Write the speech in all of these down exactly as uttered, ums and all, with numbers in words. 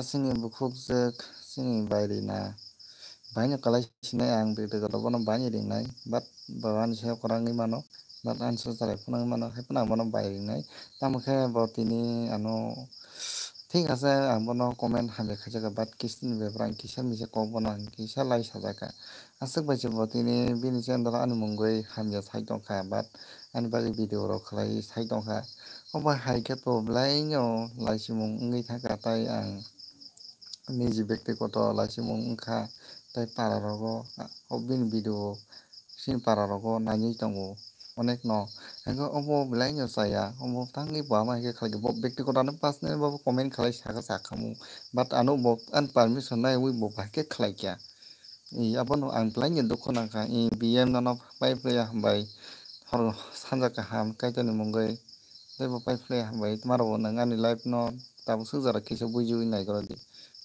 chini bukhukjwk, chini bai rina. Baino kalai sinai ang, bwtwi kotor bono baino ringnai, but baba ni sayo kwrwngwi mano, but ani sayo chwrai phunangwi mano, hai phano ang bono bai ringnai. Tamo khe bo tini ano, thik ase, ang bono comment hamya khaijaka, but kisa ni bebra ang kisa misa kok bono ang kisa lai sajaka. Aswk bai se bo tini bini channel o ani mungwi hamya sai tongkha, but ani bagwi video rok khlai sai tongkha. Obo hai khe bo belai no laichimung wngwi thangkha, tai ang niji bektigoto laichimung wngkha, tai para rogo o bini video o, chini para rogo naiwi tongo onek no. Hwnkhe obo belai no chaya, obo tangwi bo ama hai khe khlai kha, bo bektigoto ano personal bo comment khlai saka sakhamu, but ano bo ani permission naiwi bo hai khe khlai kha. Abono ang belai ni dukhu nangkha. I B M nono pai phlaiya hambai. Hor sanja kaham Kaitorni mungwi. Teibo pai phlaiya hambai. Tma rwbo nwng ani live no tabuk swk jora kisa buijiwi naigrodi.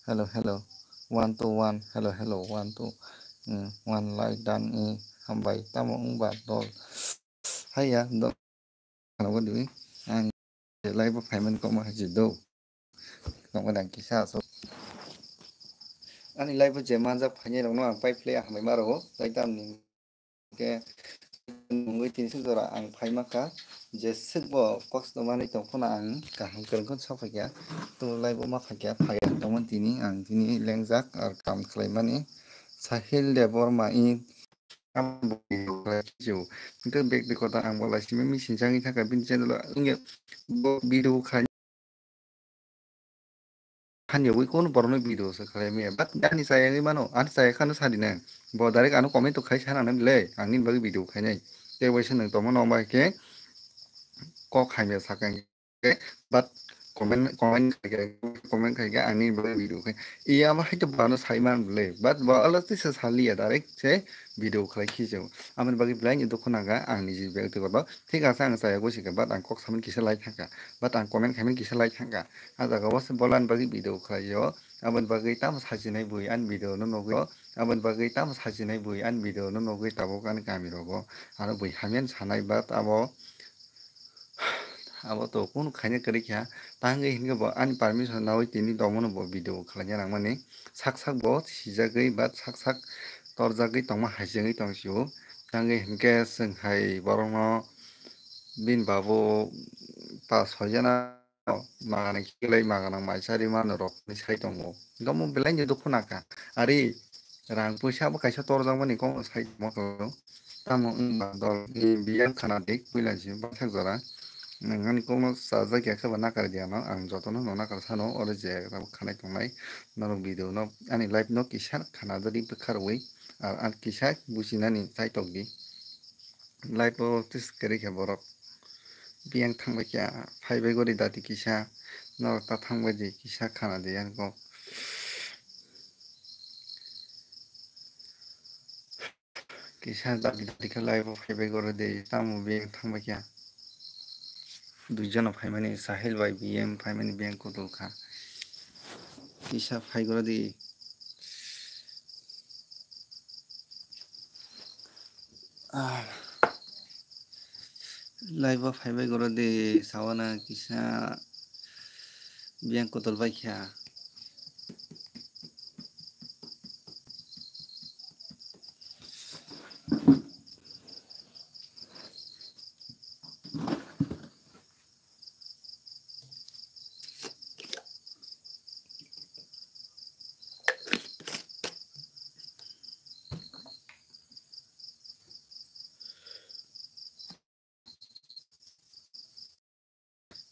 Hello, hello. One, two, one. Hello, hello. One, two. Mm, one like done. I hambai. Tamo wngba dol. Haiya, dol. Ano bo diwi ang live o phaimani kokma hai se do. Kokma dang kisa aswk. Ani live o je manjak phainai rokno ang pai phlai hambai ma rwo. Tai tamni hwnkhe mungwi tini swk jora ang phai ma kha. Je swk bo kosto manwi tong phano ang kaham kwrwng kheno sok phai kha. To live o ma phai kha, phai ya tongmani tini ang tini lengjak ar kam khlai mani. Sahil Debbarma i Ang bo video khlai khe se o. Hwnkhe bag de kota ang bo lai simi machine changwi thangkha bini channel o. Wngya bo video khlai. Hani wi kono borokno video se khlai maya. But ani chaya wngwi mano. Ani chaya khano sadi nang. Bo direct ano comment to khai sana nang le. Ang nini bagwi video khainai. Tei waisa nang tongma nong bai khe kok hamya sakang. But comment, comment khai khe, comment khai khe ang nini bagwi video khai. Iya ma hai to bano sai man bwle. But bo always tisa saliya direct se video khlai khe se. Amoni bagwi belai ni dukhu nangkha ang niji bektigoto. Thik ase ang chaya gwi sikha, but ang kok samani kisa lai thangkha. But ang comment khaimani kisa lai thangkha. A jaga o se bolan bagwi video khlai o. Aboni bagwi tamo sajinai bui ani video no nugwi o. Aboni bagwi tamo sajinai bui ani video no nugwi tabuk ani kami rogo. Ano bui hamya sanai, but abo Abo to kunu khaina kwrwi kha, tangwi hinkhe bo ani permission nawi tini tongmano bo video khlaina nangmani. Sak sak bo sijagwi ba sak sak torjagwi tongma hai se wngwi tong sio. Tangwi hinkhe chwng hai borokno bini babu pas soi jana magana khelai magana maisari mano rok hinwi sai tongo. Hinkhe omo belai ni dukhu nangkha. Ari rang puisa bo kaisa torjakmani kokno sai tongma khaio. Tamo wngma dol ni biyang khana di puila si bathak jora. Nwng ani kokno chajak ya khe ba nakar di ano, ang jotono no nakar sano, oro je abo khanai tongnai norok video no ani live no kisa khana di bwkha rwi, ar ang kisa buchinani chaitok di. Live o tis kwrwi khe borok biyang thangbai khe phaibai gori dati kisa norok ta thangbai di kisa khana di ang kok. Kisa dati dati khe live o phaibai goro de, tamo biyang thangbai khe. Duijono phaimani, Sahil bai B M phaimani biyang kudul kha. Kisa phai goro de. Ah. Live o phaibai goro de, sawana kisa biyang kudul bai kha.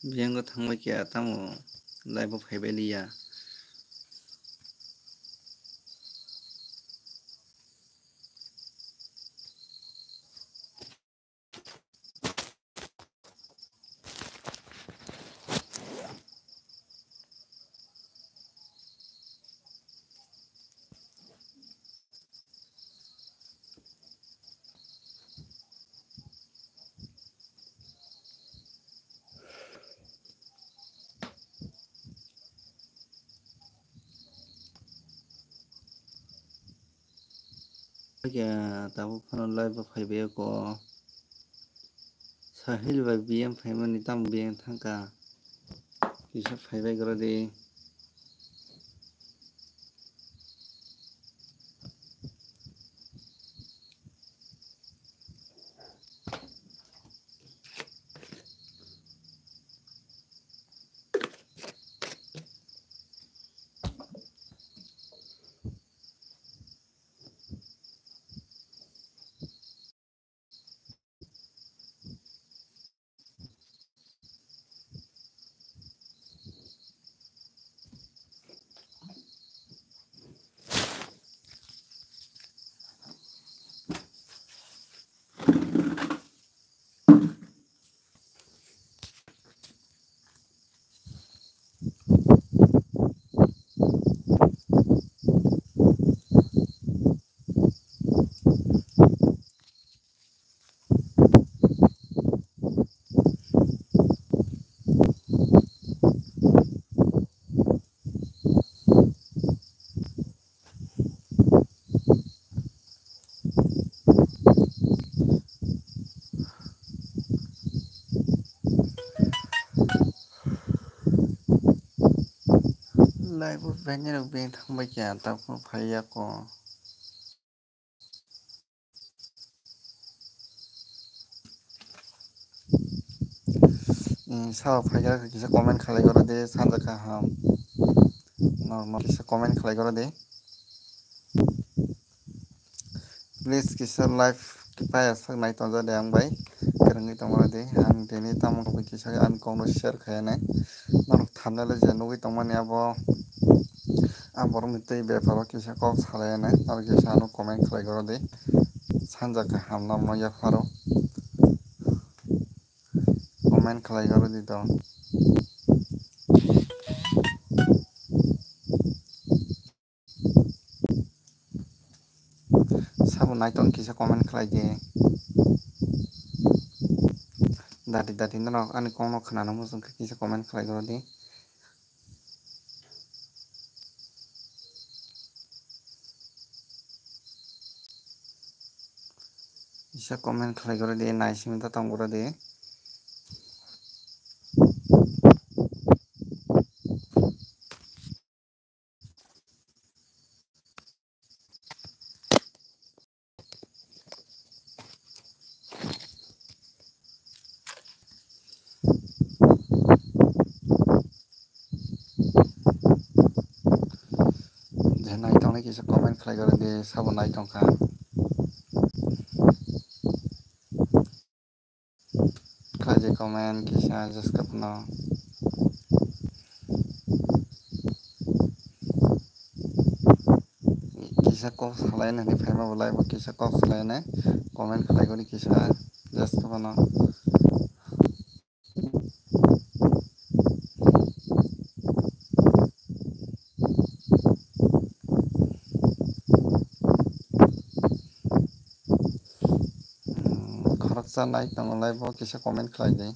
Biyango thangbai khe tamo live o phaibai liya. Kya tabuk phano live o phaibai ko. Sahil bai B M phaimani tamo B M thangkha. Kisa phaibai goro di. Live o beng rok beng thangbai kha, tabuk phaiya ko. Sabo phaikha kisa comment khalai goro de, sanja kaham. Normal kisa comment khalai goro de. Please kisa live kipaya sak nai tongjak de ang bai. Kwrwngwi tongmani de. Ang tini tamo kisa ang kokno share khainai. Norok thumbnail o je nugwi tongmani abo. Ang borokni tei beparo kisa kok salainai. Norok kisa ano comment khlai goro de. Sanja kaham norokno yapharo. Comment khlai goro de to. Sabo naitong kisa comment khlai di. Dati dati norok ani kokno khwnana muchung khe kisa comment khlai goro di. Kisa comment khlai goro di, naising ta tong goro di. Je nai tongnai kisa comment khlai goro di, sabo nai tongkha. Khlai di comment kisa jeska phano. Kisa kok salaina hinwi phaima bo live o kisa kok salaina comment khlai goni kisa jeska phano. Hmm, khoroksa nai tongo live o kisa comment khlai di.